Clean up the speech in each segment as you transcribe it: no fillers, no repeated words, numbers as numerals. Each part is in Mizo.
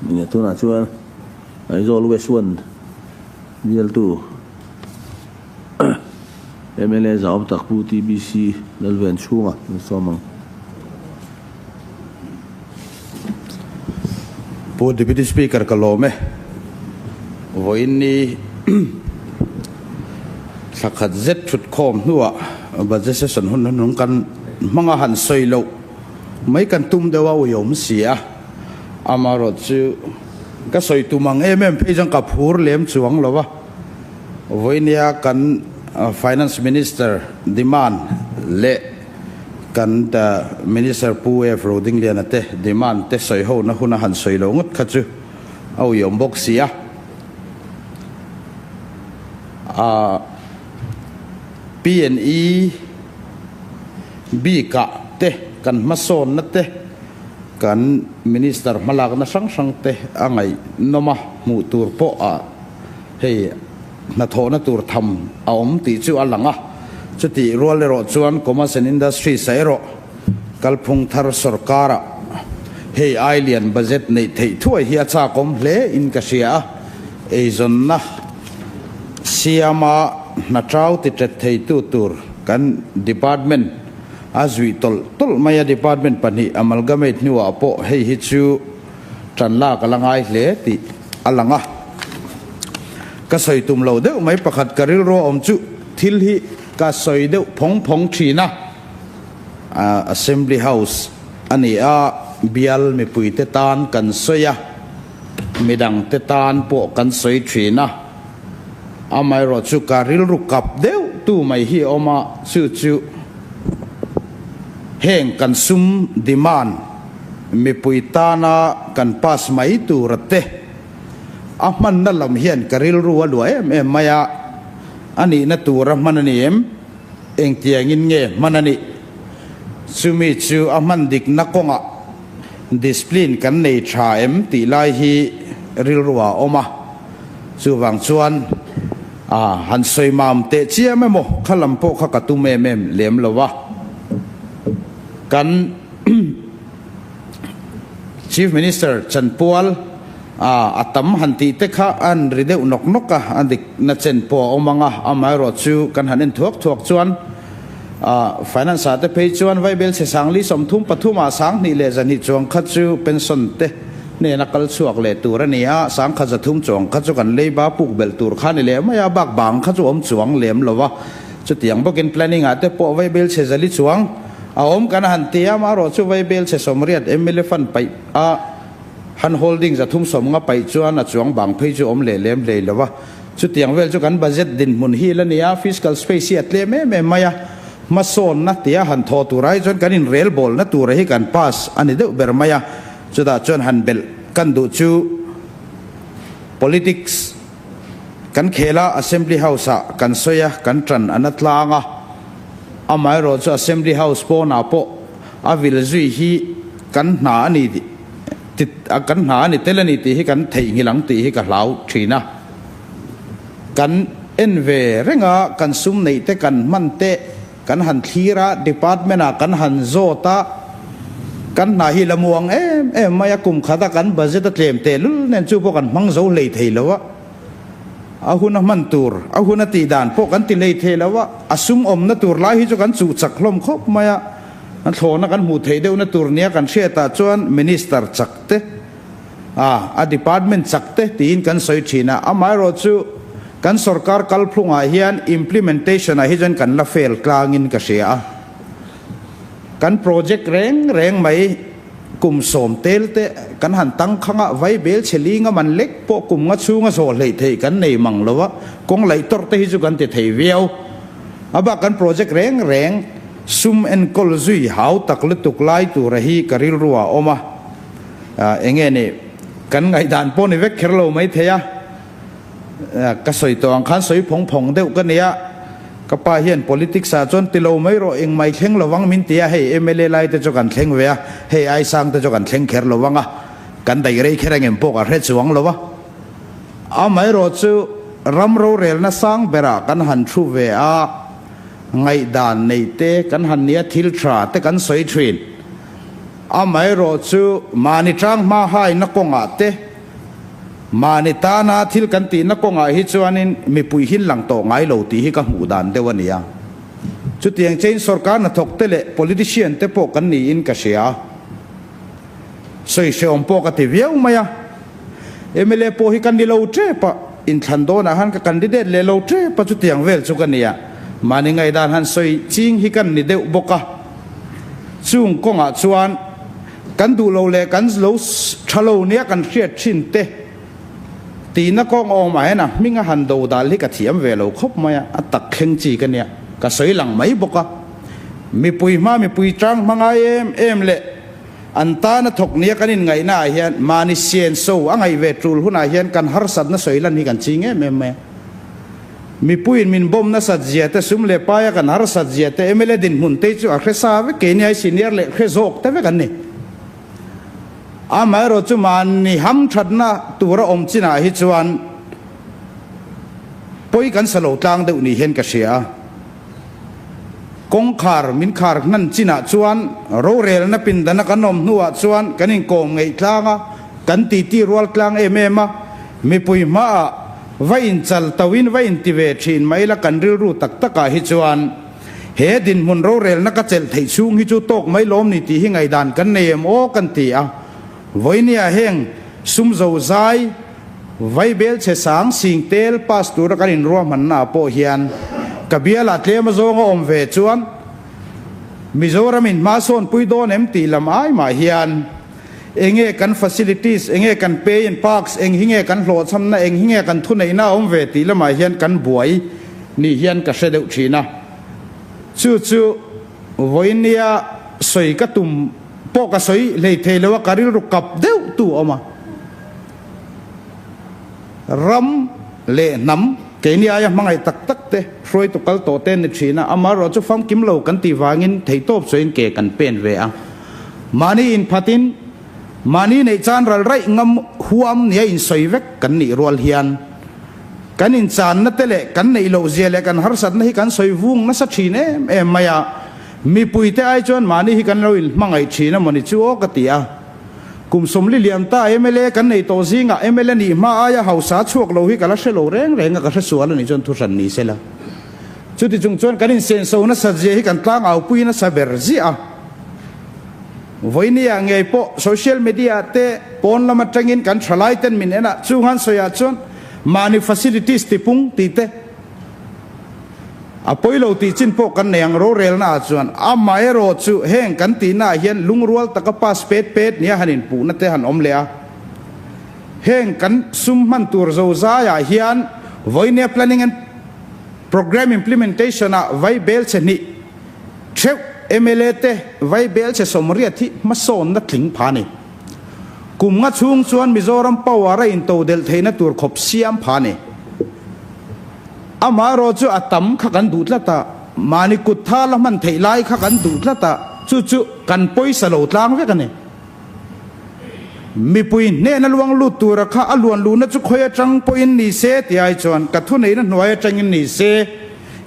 Nia tunah chuan Aizawl West One bialtu mla zau tak Pu TBC Lalven chhunga an sawm ang. Pu Deputy Speaker ka lawm e. Vawiin ni thla khat zet thut khawm hnuah Budget Session hun hnuhnung kan hmanga han sawi loh mai kan tum deuh a uiawm si a. Amaherawhchu ka sawi tum ang em em phei chuan ka phur lem chuang lo a. Vawinia kan Finance Minister demand leh kan Minister Pu F. Rodingliana te demand te sawi ho na hun a han sawi lo ngawt kha chu a uiawm bawk si a. P&E bikah te kan hmasawnna te kan Minister hmalakna hrang hrang te a ngaihnawm a, hmuh tur pawh a Hei hnathawhna tur tham a awm tih chu a lang a, chutih rual erawh chuan Commerce and Industries ah erawh kalphung thar sorkara hei ai lian budget neih theih thuai hi a chakawm hle in ka hria a, eizawnna siama hna tau ti tet theitu tur kan department a zuih tawlh tawlh mai a, department pahnih amalgamate hnuah pawh hei hi chu Ṭan lak a la ngai hle tih a lang a. Ka sawi tum lo deuh mai pakhat ka rilru a awm chu thil hi ka sawi deuh phawng phawng ṭhin a. Assembly House a ni a, bial mipuite tan kan sawi a, midangte tan pawh kan sawi ṭhin a. Amaherawhchu ka rilru kap deuh tu mai hi a awm a, chu chu heng kan sum demand, Mipui tana kan pass mai tura te a hmanna lam hian ka rilru a luah em em mai a, a nihna tura hman a ni em? Engtiangin nge hman a nih? Chumi chu a hman dikna kawngah discipline kan nei tha em tih lai hi rilru ah a awm a, chuvang chuan a han sawi mam teh chiam emaw kha lam pawh kha ka tum em em lem lo a, kan. Chief Minister chanpual a tam han tih te kha an ri deuh nawk nawk a, a dik na chen pawh a awm ang a, amaherawhchu kan han en thuak thuak chuan Finance ah te phei chuan Vaibel chhe sangli 33 ah 2000 leh 200 chuang kha chu pension te hnena kal chhuak leh tur a ni a, 1000 300 chuang kha chu kan leiba puk belh tur kha a ni leh mai a, bak bang kha chu awm chuang lem lo va, chutiang bawkin planning ah te pawh Vaibel chhe 400 chuang A awm kan han ti a, amaherawh chu Vaibel chhe 80 mla fund paih a, han holding 350 paih chuan a chuang bang phei chu awm leh lem hlei lo va. Chutiang vel chu kan budget dinhmun hi la ni a, fiscal space hi a tlem em em mai a, hmasawnna tia han thaw turah hi chuan kan inrelbawlna tura hi kan pass a ni deuh ber mai a, chutah chuan han belh kan duh chu politics kan khel a, Assembly House ah kan sawi a, kan tan a na tlang a. Amaherawh chu Assembly House pawnah pawh a vil zui hi kan hna a ni kan hna a ni tel a ni tih hi kan theihnghilh ang tih hi ka hlau thin a. Kan en ve reng a, kan sum neih te kan hman te kan han thlir a, department ah kan han zawt a, kan hna hi la muang em em mai a, kum khata kan budget a tlem tehlul nen chu pawh kan hmang zo hlei thei lo a. A hun a hman tur, a hun a tih dan pawh kan ti hlei thei lo a, a sum awmna tur lai hi chu kan chuh chak hlawm khawp mai a, a thlawhna kan hmuh theih deuhna tur nia kan hriatah chuan Minister chak te, a a department chak te tiin kan sawi thin a, amaherawh chu kan sorkar kalphungah hian implementation ah hi chuan kan la fail tlangin ka hria a, kan project reng reng mai. Kum 10 tel te kan han tang khang a, vai bel chhe ling a man lek pawh kum nga chhunga zawh hleih theih kan nei mang lo a, kawng laih tawrh te hi chu kan ti thei viau. A bak kan project reng reng sum enkawl zui hau tak lutuk lai tura hi ka rilru ah a awm a, enge ni kan ngaihdan pawh ni vek kher lo mai thei a. Ka sawi tawh ang khan sawi phawng phawng deuh ka nia, ka pa hian politics ah chuan ti lo mai rawh engmai thleng lo vang min ti a, hei mla lai te chu kan thleng ve a, hei aisang te chu kan thleng kher lo vang a, kan daih rei kher engem pawh ka hre chuang lo a. Amaherawh chu ram rorelna sang berah kan han thu ve a, ngaihdan nei te kan han nia thil tha te kan sawi thin. Amaherawhchu, mahni tanghma haina kawngah te, mahni tana thil kan tihna kawngah hi chuanin mipui hin lang tawh ngai lo tih hi ka hmuh dan deuh a ni a. Chutiang chein sorkar hnathawk te leh politician te pawh kan niin ka hria. Sawi hrehawm pawh ka ti viau mai a. Mla pawh hi ka ni lo tep a, inthlan dawnah han ka candidate leh lo tep a, chutiang vel chu ka ni a. Mahni ngaihdan han sawi ching hi kan ni deuh bawk a. Chung kawngah chuan kan duh lo leh kan lo tha lo nia kan hriat thin te tihna kawng awmah hian a hming a han do dal hi ka thiam ve lo khawp mai a, a tak thleng chi ka nia, ka sawi lang mai bawk a. Mipui hma mipui tang hma ngai em em leh an tana thawk nia kan inngaihna ah hian mahni sian so a ngaih ve tul hunah hian kan harsatna sawi lan hi kan ching em em mai a. Mipuiin min bawm nasat zia te, sum leh paia kan harsat zia te, mla dinhmun te chu a hre sa vek, keini ai senior leh hre zawk te vek an ni. Amaherawh chu mahni hamthatna tura awm chinah hi chuan pawi kan sa lo tlang deuh ni hian ka hria a. Kawngkhar min khar hnan chinah chuan rorelna pindana kan awm hnuah chuan kan inkawm ngeih tlang a, kan titi rual tlang em em a, mipui hmaah va inchal tauhin va inti ve thin mai la kan rilru tak takah hi chuan he dinhmun rorelna ka chelh theih chhung hi chu tawk mai lawm ni tih hi ngaihdan kan nei em aw kan ti a. Vawinia heng sum zo zai Vaibel chhe sang sing tel pass tura kan inruahmanna ah pawh hian ka bialah tlem azawng a awm ve chuan Mizoram in hma sawn pui dawn em tih lam ai mah hian enge kan facilities, enge kan pay and parks, eng hi nge kan hlawhchhamna, eng hi nge kan thuneihna a awm ve tih lamah hian kan buai ni hian ka hre deuh thin a. Chu chu vawinia sawi ka tum pawh ka sawi hlei thei lo a, ka rilru kap deuh tu a awm a. Ram leh hnam keini aia hmangaih tak tak te hruaitu kal tawh te ni thin a, amaherawh chu famkim lo kan tih vangin theihtawp chuain ke kan pen ve a. Mahni inphatin, mahni neih chan ral raih ngam huam nia insawi vek kan nih rual hian kan inchanna te leh kan neih loh zia leh kan harsatna hi kan sawi vung nasa thin em em mai a, mipuite ai chuan mahni hi kan lo inhmangaih thin a mawni chu aw ka ti a. Kum sawmli lian ta mla kan nei tawh zingah mla nih hma aia hausa chhuak lo hi ka la hre lo reng reng a, ka hre sual a nih chuan thuhran ni se la. Chuti chung chuan kan insenso nasat zia hi kan tlangau pui nasa ber ziah a. Vawinia ngei pawh social media te pawn lam atangin kan thalai ten min en a, chung han sawiah chuan mahni facilities tipung tih te, A pawi lo tih chin pawh kan nei ang rorelna ah chuan amaherawh chu heng kan tihna ah hian lungrual taka pass pet pet nia han inpuhna te han awm leh a. Heng kan sum hman tur zozai ah hian vawinia planning and programme implementation ah vai bel chhe hnih theuh mla te vai bel chhe 80 hi hmasawnna tling pha a ni. Kum nga chhung chuan Mizoram power a intodelh theihna tur khawp siam pha a ni. Amaherawh chu a tam kha kan duh tlat a, mahni kut tha la hman theih lai kha kan duh tlat a, chu chu kan pawisa lo tlang vek a ni. Mipui hnehna luang lut tura kha a luan luhna chu khawi atang pawhin ni se ti ai chuan ka thuneihna hnuai atangin ni se,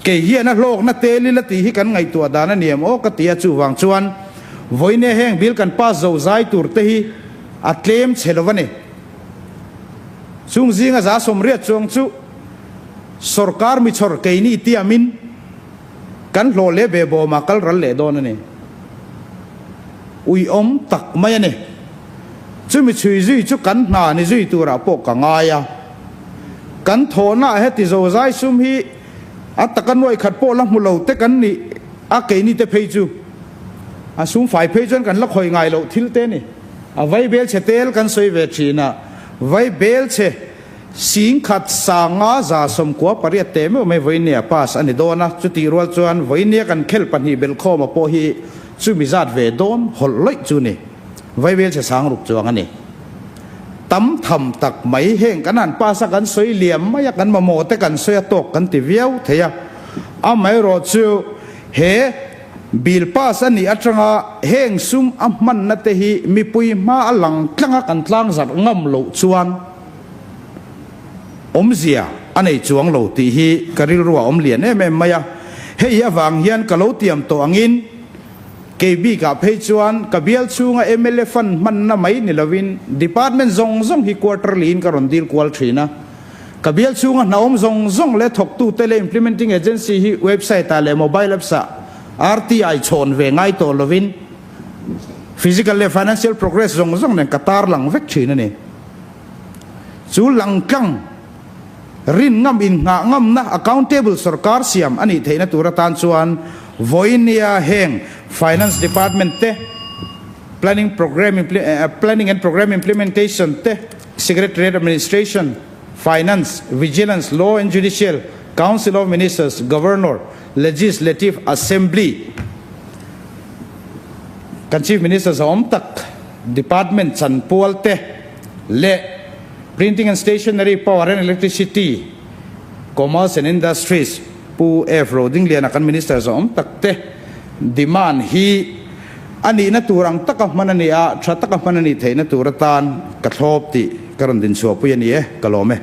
kei hian a hlawkna tel ila tih hi kan ngaihtuah dan a ni em aw ka ti a, chuvang chuan vawinia heng bill kan pass zo zai tur te hi a tlem chhe lo a ni. Chung zinga 180 chuang chu Sorkar mi chhawr keini tiamin kan hlawh leh ve bawmah kal ral leh dawn a ni. Uiawm tak mai a ni. Chumi chhui zui chu kan hna ni zui turah pawh ka ngai a. Kan thawhnaah heti zozai sum hi a taka nuaih khat pawh la hmu lo te kan nih a keini te phei chu a sum fai phei chuan kan la khawih ngai loh thil te a ni. A vaibel chhe tel kan sawi ve thin a, vaibel chhe 10,000 598 teh meuh mai vawinia pass a ni dawn a, chutih rual chuan vawinia kan khel pahnih belhkhawma pawh hi chumi zat ve dawn hawlh lawih chu ni. Vaibel chhe 6000 chuang a ni. Tam tham tak mai heng kan han pass a kan sawi liam mai a, kan mamawh te kan sawi a tawk kan ti viau thei a, amaherawh chu he Bill pass a nih atanga heng sum a hmanna te hi mipui hma a lang tlanga kan tlang zarh ngam loh chuan awmzia a nei chuang lo tih hi ka rilru a awm lian em em mai a. Hei avang hian ka lo tiam tawh angin Kei bikah phei chuan ka bial chhunga mla fund hmanna mai ni lovin department zawng zawng hi quarterly in ka rawn dil kual thin a. Ka bial chhunga hna awm zawng zawng leh thawktute leh implementing agency hi website ah leh mobile apps ah RTI chhawn ve ngai tawh lovin physical leh financial progress zawng zawng nen ka tarlang vek thin a ni. Chu langtlang rin ngam innghah ngamna accountable sorkar siam a nih theihna tur atan chuan vawinia heng Finance Department te, Planning Programme Planning and Programme Implementation te, Secretariat Administration, Finance, Vigilance, Law and Judicial, Council of Ministers, Governor, Legislative Assembly, kan Chief Minister zawm tak Department chanpual te leh Printing and Stationery, Power and Electricity, Commerce and Industries, Pu F. Rodingliana kan Minister zawm tak te demand hi a nihna tur ang taka hman a ni a, tha taka hman a nih theihna tur atan ka thlawp tih ka rawn dinchhuahpui a ni e, ka lawm e.